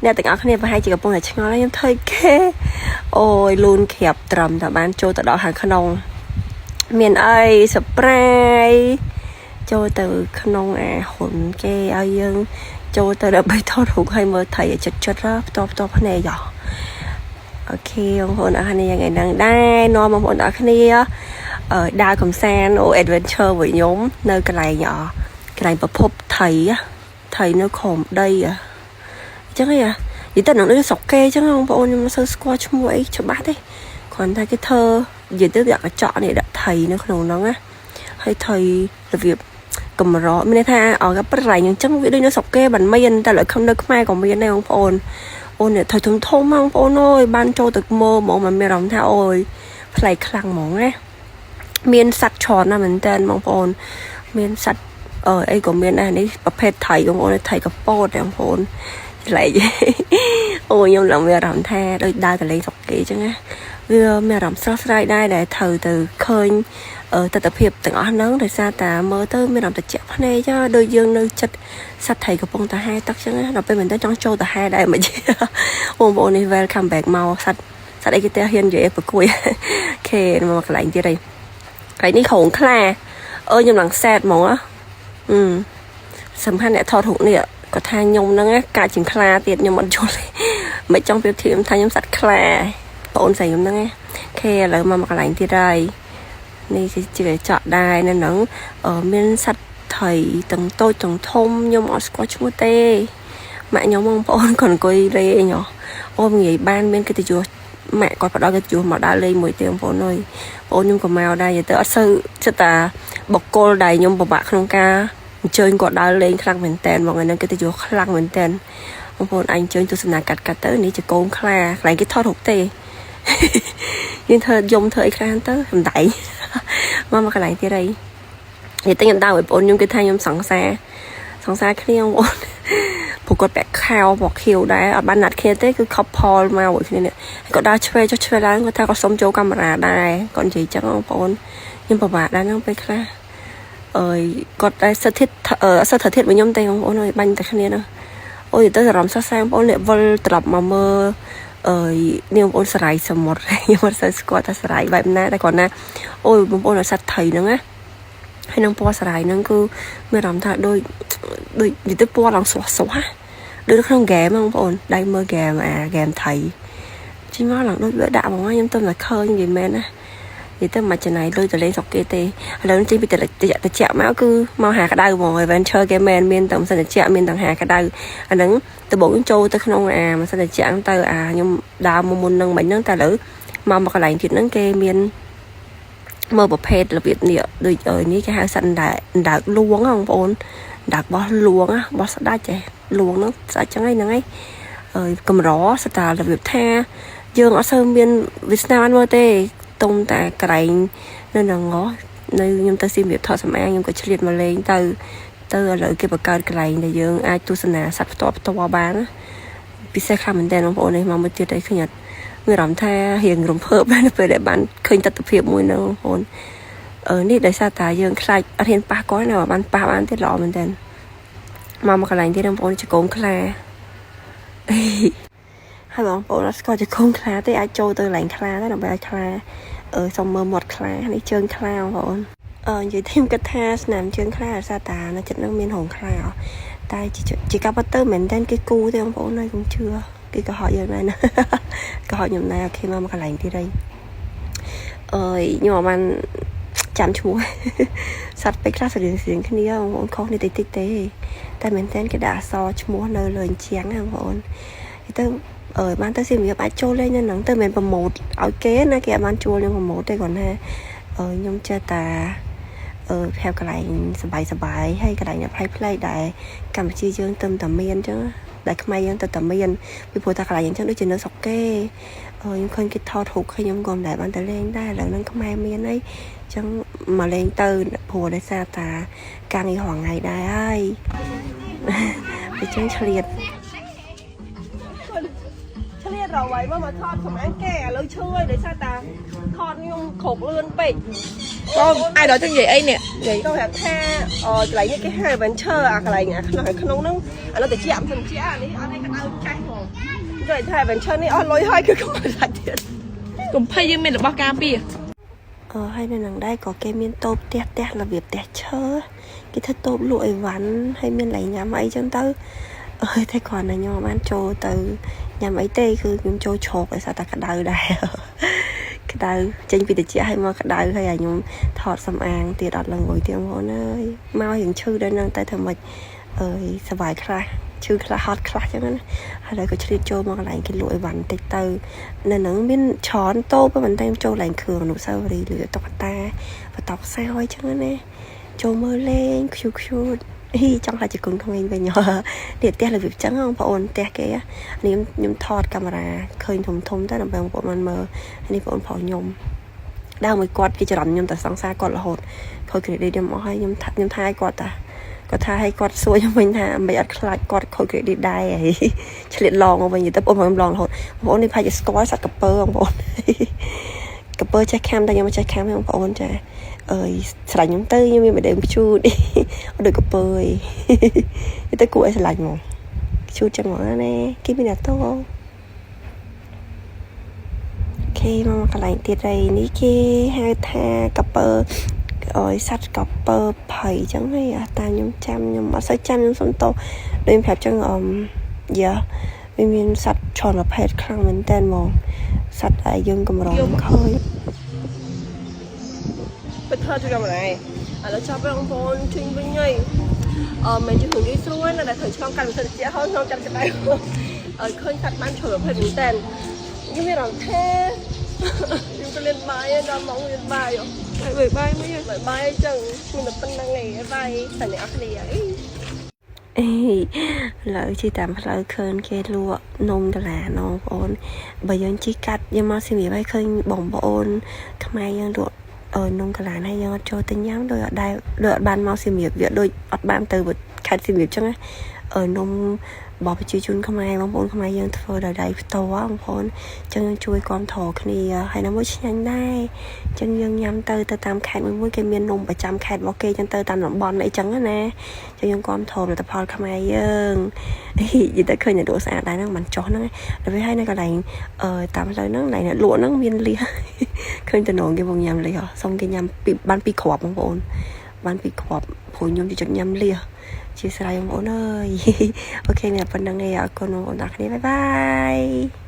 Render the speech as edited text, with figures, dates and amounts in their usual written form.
អ្នកទាំងអស់គ្នាប្រហែលជាកំពុងតែឆ្ងល់ហើយខ្ញុំធ្វើគេអូយលូនក្រាបត្រឹមតែបានចូលទៅដល់ខាងក្នុងមានអី surprise ចូលទៅក្នុងអាហ៊ុនគេឲ្យយើងចូលទៅដើម្បីថតរូបឲ្យមើលថៃឲ្យចិត្តចិត្តផ្ទាល់ផ្ទាល់ភ្នែកយោ OK បងប្អូនអរគ្នាថ្ងៃហ្នឹងដែរនាំបងប្អូនអរគ្នាអឺដើរកំសាន្តអូ adventure មួយខ្ញុំនៅកន្លែងអកន្លែងប្រភពថៃថៃនៅក្រោមដីអញ្ចឹងហីនិយាយទៅនឹងដូចស្រុកគេអញ្ចឹងបងប្អូនខ្ញុំមិនសូវស្គាល់ឈ្មោះអីច្បាស់ទេគ្រាន់តែគេធ្វើនិយាយទៅដាក់កញ្ចក់នេះដាក់ថៃនៅក្នុងហ្នឹងណាហើយថៃរបៀបកម្រមានន័យថាអកប្រឡែងអញ្ចឹងវាដូចនៅស្រុកគេបានមានតែឥឡូវនៅខ្មែរក៏មានដែរបងប្អូនអូននេះថៃធំធំបងប្អូនអើយបានចូលទៅមើលហ្មងមិនមានអារម្មណ៍ថាអូយប្លែកខ្លាំងហ្មងណាមានសត្វច្រើនណាស់មែនតើបងប្អូនមានសត្វអឺអីក៏មានដែរនេះប្រភេទថៃបងប្អូនថៃកពតបងប្អូនច្លែកអូខ្ញុំឡើងមានអារម្មណ៍ថាដូចដើរទៅលេងស្រុកគេអញ្ចឹងណាវាមានអារម្មណ៍ស្រស់ស្រាយដែរដែលត្រូវទៅឃើញទស្សនភាពទាំងអស់ហ្នឹងដោយសារតាមើលទៅមានអារម្មណ៍ត្រជាក់ភ្នែកចដូចយើងនៅចិត្តសត្វថៃកំពុងតែហែទឹកចឹងណាដល់ពេលមែនតើចង់ចូលទៅហែដែរមិនបងប្អូននេះ welcome back មកសត្វសត្វអីគេទេហ៊ាននិយាយប្រគួយ ខេមកកន្លែងទៀតហើយកន្លែងនេះក្រងខ្លាអើខ្ញុំឡើងសែតហ្មងអឺសំខាន់អ្នកថតរូបនេះគាត់ថាខ្ញុំហ្នឹងកាចជាងខ្លាទៀតខ្ញុំអត់យល់ទេមិនចង់ប្រៀបធៀបថាខ្ញុំសត្វខ្លាបងអូនស្រីខ្ញុំហ្នឹងខេឥឡូវមកមកកន្លែងទៀតហើយនេះគឺជាកញ្ចក់ដែរនៅហ្នឹងមានសត្វថៃទាំងតូចទាំងធំខ្ញុំអត់ស្គាល់ឈ្មោះទេម៉ាក់ខ្ញុំបងប្អូនគាត់អង្គុយលេងអូនិយាយបានមានកិត្តិយសម៉ាក់គាត់ផ្ដល់កិត្តិយសមកដើរលេងមួយទេបងប្អូនអើយបងខ្ញុំក៏មកដែរនិយាយទៅអត់សូវចិត្តតាបុគ្គលដែលខ្ញុំពិបាកក្នុងការអញ្ជើញគាត់ដើរលេងខ្លាំងមែនតែនមកថ្ងៃហ្នឹងកិត្តិយសខ្លាំងមែនតែនបងប្អូនអញអញ្ជើញទស្សនាកាត់កាត់ទៅនេះជាកូនខ្លាកន្លែងគេថតរូបទេយើងធ្វើយំធ្វើអីខ្លះទៅសំដែងមកមកកន្លែងទៀតអីនិយាយទៅខ្ញុំដើរឲ្យបងប្អូនខ្ញុំគេថាខ្ញុំសង្សារសង្សារគ្នាបងប្អូនព្រោះគាត់ពាក់ខោពណ៌ខៀវដែរអត់បានណាត់គ្នាទេគឺ couple មកមួយគ្នានេះគាត់ដើរឆ្វេងចុះឆ្វេងឡើងគាត់ថាគាត់សុំចូលកាមេរ៉ាដែរគាត់និយាយចឹងបងប្អូនខ្ញុំពិបាកដែរហ្នឹងពេលខ្លះអើយគាត់តែសិទ្ធិសិទ្ធិធិមួយខ្ញុំទេបងប្អូនអើយបាញ់តែគ្នាហ្នឹងអូយទៅអារម្មណ៍សរសើរបងប្អូនអ្នកវិលត្រឡប់មកមើលអើយនេះបងប្អូនសរាយសមុទ្រខ្ញុំអត់សូវស្គាល់ថាសរាយបែបណាតែគាត់ណាអូយបងប្អូនសត្វថៃហ្នឹងណាហើយនឹងពណ៌សរាយហ្នឹងគឺមានអារម្មណ៍ថាដូចដូចនិយាយទៅពណ៌ឡើងស្រស់ស្រស់ដូចនៅក្នុងហ្គេមបងប្អូនដៃមើលហ្គេមអាហ្គេមថៃចេញមកឡើងដូចវាដាក់ហ្មងខ្ញុំទៅតែឃើញនិយាយមែនណានិយាយទៅមិនចំណាយលុយទៅលេងស្រុកគេទេឥឡូវចេញពីតិចតិចមកគឺមកហាក្តៅហ្មង adventure គេមែនមានទាំងម៉ាស៊ីនត្រជាក់មានទាំងហាក្តៅអាហ្នឹងដំបូងចូលទៅក្នុងអាម៉ាស៊ីនត្រជាក់ទៅអាខ្ញុំដើរមកមុននឹងមិញហ្នឹងតែឥឡូវមកមកកន្លែងទៀតហ្នឹងគេមានមើលប្រភេទរបៀបនេះដូចនេះគេហៅសត្វដើដើកលួងបងប្អូនដើកបោះលួងបោះស្ដាច់ឯលួងហ្នឹងស្ដាច់ចឹងហ្នឹងឯងអើយកម្រសតារបៀបថាយើងអត់សូវមានវាសនាបានមើលទេទុំតែក្រែងនៅនឹងងនៅខ្ញុំទៅសៀមរាបថតសម្អាងខ្ញុំក៏ឆ្លៀតមកលេងទៅទៅឥឡូវគេបង្កើតកន្លែងដែលយើងអាចទស្សនាសត្វផ្ទាល់ផ្ទាល់បានណាពិសេសខ្លាំងមែនតើបងប្អូននេះមកមួយទៀតអីឃើញអត់មានអារម្មណ៍ថារៀងរំភើបដែរនៅពេលដែលបានឃើញទស្សនភាពមួយហ្នឹងបងប្អូនអឺនេះដោយសារតែយើងខ្លាចអត់ហ៊ានប៉ះគាត់ណាបានប៉ះបានទៀតល្អមែនតើមកមកកន្លែងទៀតបងប្អូនចកូនខ្លាហើយបងប្អូនអត់ស្គាល់ចកូនខ្លាទេអាចចូលទៅកន្លែងខ្លាទៅដើម្បីឲ្យខ្លាអឺសុំមើលមាត់ខ្លានេះជើងខ្លាបងប្អូនអឺនិយាយខ្ញុំគិតថាស្នាមជើងខ្លាដោយសារតានៅចិត្តនឹងមានរោងខ្លាតែជាការពិតទៅមិនមែនគេគូទេបងប្អូនហើយកុំជឿគេក៏ហកយើងដែរណាក៏ហកខ្ញុំដែរ OK មកមកកន្លែងទៀតហើយអើយខ្ញុំអត់បានចាំឈ្មោះសត្វពេកខ្លះស្រដៀងស្រដៀងគ្នាបងប្អូនខុសនេះតិចតិចទេតែមែនតើគេដាក់អក្សរឈ្មោះនៅលើអញ្ជាំងណាបងប្អូនទៅអឺបានទៅសៀមរាបអាចចូលលេងនៅហ្នឹងទៅមិនមែន promote ឲ្យគេណាគេអត់បានជួលខ្ញុំ promote ទេគ្រាន់ថាអឺខ្ញុំចេះតាអឺប្រាប់កន្លែងសបាយសបាយហើយកន្លែងប្លែកប្លែកដែលកម្ពុជាយើងទៅតែមានអញ្ចឹងដែលខ្មែរយើងទៅតែមានពីព្រោះតែកន្លែងអញ្ចឹងដូចជានៅស្រុកគេអឺខ្ញុំឃើញគេថតរូបឃើញខ្ញុំក៏មិនដែលបានទៅលេងដែរឥឡូវហ្នឹងខ្មែរមានអីអញ្ចឹងមកលេងទៅព្រោះដោយសារតាការងាររាល់ថ្ងៃដែរហើយអញ្ចឹងឆ្លៀត ឆ្លៀត ទៀតរកហើយមកមកថតសម្អាងគេឥឡូវឈឺហើយដោយសារតាថតខ្ញុំគ្រប់លឿនពេក។ បងអាយដល់ចឹងនិយាយអីនេះនិយាយ ចង់ប្រាប់ថាអកន្លែងនេះគេហៅ adventure អាកន្លែងអាក្នុងក្នុងហ្នឹងអានោះតិចមិនសិនជាអានេះអត់ឲ្យក្តៅចេះហ្មងចង់ថា adventure នេះអស់លុយហើយគឺកុំឲ្យសាច់ទៀត។ កុំភ័យយើងមានរបស់ការពារ។ អឺហើយនៅនឹងដែរក៏គេមានតូបផ្ទះផ្ទះរបៀបផ្ទះឈើគេធ្វើតូបលក់អីវ៉ាន់ហើយមានឡៃញ៉ាំអីចឹងទៅអើយតែគ្រាន់តែខ្ញុំអត់បានចូលទៅញ៉ាំអីទេគឺខ្ញុំចូលជ្រកដោយសារតែក្តៅដែរ ក្តៅចេញពីតិចហើយមកក្តៅហើយឲ្យខ្ញុំថតសំអាងទៀតអត់ឡើងងុយទៀតបងប្អូនអើយមករៀងឈឺដែរហ្នឹងតែធ្វើម៉េចអើយសប្បាយខ្លះឈឺខ្លះហត់ខ្លះចឹងណាហើយក៏ឆ្លៀតចូលមកកន្លែងគេលក់អីវ៉ាន់តិចទៅនៅហ្នឹងមានច្រើនតូបប៉ុន្តែខ្ញុំចូលកន្លែងគ្រឿងអនុស្សាវរីយ៍ឬតុក្កតាបន្ទប់សោអីចឹងណាចូលមើលលេង cute cute ហ៊ីចង់ខ្លាចជាគុណក្មេងវិញនេះផ្ទះរបៀបចឹងបងប្អូនផ្ទះគេនេះខ្ញុំថតកាមេរ៉ាឃើញធំធំទៅដើម្បីបងប្អូនបានមើលនេះបងប្អូនប្រុសខ្ញុំដើរមួយគាត់គេច្រឡំខ្ញុំតែសង្សារគាត់រហូតខូច credit ខ្ញុំអស់ហើយខ្ញុំខ្ញុំថាឲ្យគាត់តាគាត់ថាឲ្យគាត់សួរខ្ញុំវិញថាមិនអត់ខ្លាចគាត់ខូច credit ដែរហីឆ្លៀតឡងមកវិញទៅបងប្អូនឡងរហូតបងប្អូននេះប្រហែលជាស្គាល់សត្វកពើបងប្អូនកពើចេះខាំតែខ្ញុំមិនចេះខាំទេបងប្អូនចាអើយស្រឡាញ់ខ្ញុំទៅខ្ញុំមានម្ដេមខ្ជូតអត់ដូចកពើឯងទៅគួរឲ្យស្រឡាញ់ហ្មងខ្ជូតចឹងហ្មងណាគេមានអាតូគេមកកន្លែងទៀតហើយនេះគេហៅថាកពើអើយសត្វកពើភ័យចឹងហីតាមខ្ញុំចាំខ្ញុំអត់សូវចាំខ្ញុំសុំទោសដូចប្រាប់ចឹងអមយ៉ាវាមានសត្វច្រើនប្រភេទខ្លាំងមែនតើហ្មងសត្វដែលយើងកម្រឃើញ ទៅថតជួយកាមេរ៉ាឥឡូវចាប់បងប្អូនជួយវិញហើយអឺមិនជារឿងងាយស្រួលណាដែលត្រូវឆ្លងកាត់ម៉ាស៊ីនត្រជាក់ហើយឆ្លងកាត់ក្តៅឲ្យឃើញសត្វបានច្រើនប្រភេទមែនតើខ្ញុំមានអារម្មណ៍ថាខ្ញុំទៅលេងបាយដល់ម៉ោងលេងបាយ ហើយបាយបាយមួយ បាយបាយអញ្ចឹងមានតែប៉ុណ្្នឹងឯងបាយតែអ្នកអរគ្នាអីអេឡើយជិះតាមផ្លូវឃើញគេលក់នំដុល្លារណងបងប្អូនបើយើងជិះកាត់យើងមកសៀមរាបហើយឃើញបងប្អូនខ្មែរយើងលក់អឺនំកលានហើយយើងអត់ចូលទៅញ៉ាំដោយអត់ដែលដោយអត់បានមកសៀមរាបវាដូចអត់បានទៅខេត្តសៀមរាបចឹងណាអឺនំរបស់ប្រជាជនខ្មែរបងប្អូនខ្មែរយើងធ្វើដោយដៃផ្ទាល់បងប្អូនចឹងយើងជួយគាំទ្រគ្នាហើយនៅមួយឆ្ងាញ់ដែរចឹងយើងញ៉ាំទៅទៅតាមខេត្តមួយមួយគេមាននំប្រចាំខេត្តរបស់គេចឹងទៅតាមតំបន់អីចឹងណាចឹងយើងគាំទ្រផលិតផលខ្មែរយើងនិយាយទៅឃើញអ្នកលក់ស្អាតដែរហ្នឹងមិនចុះហ្នឹងដល់ពេលហើយនៅកន្លែងអឺតាមផ្លូវហ្នឹងកន្លែងអ្នកលក់ហ្នឹងមានលៀស ឃើញតំណងគេមកញ៉ាំលៀសសុំគេញ៉ាំពីបានពីរគ្រាប់បងប្អូនបានពីរគ្រាប់ព្រោះខ្ញុំចូលចិត្តញ៉ាំលៀសជាស្រ័យបងប្អូនអើយ OK មានតែប៉ុណ្្នឹងឯងអរគុណបងប្អូនទាំងគ្នាbye bye។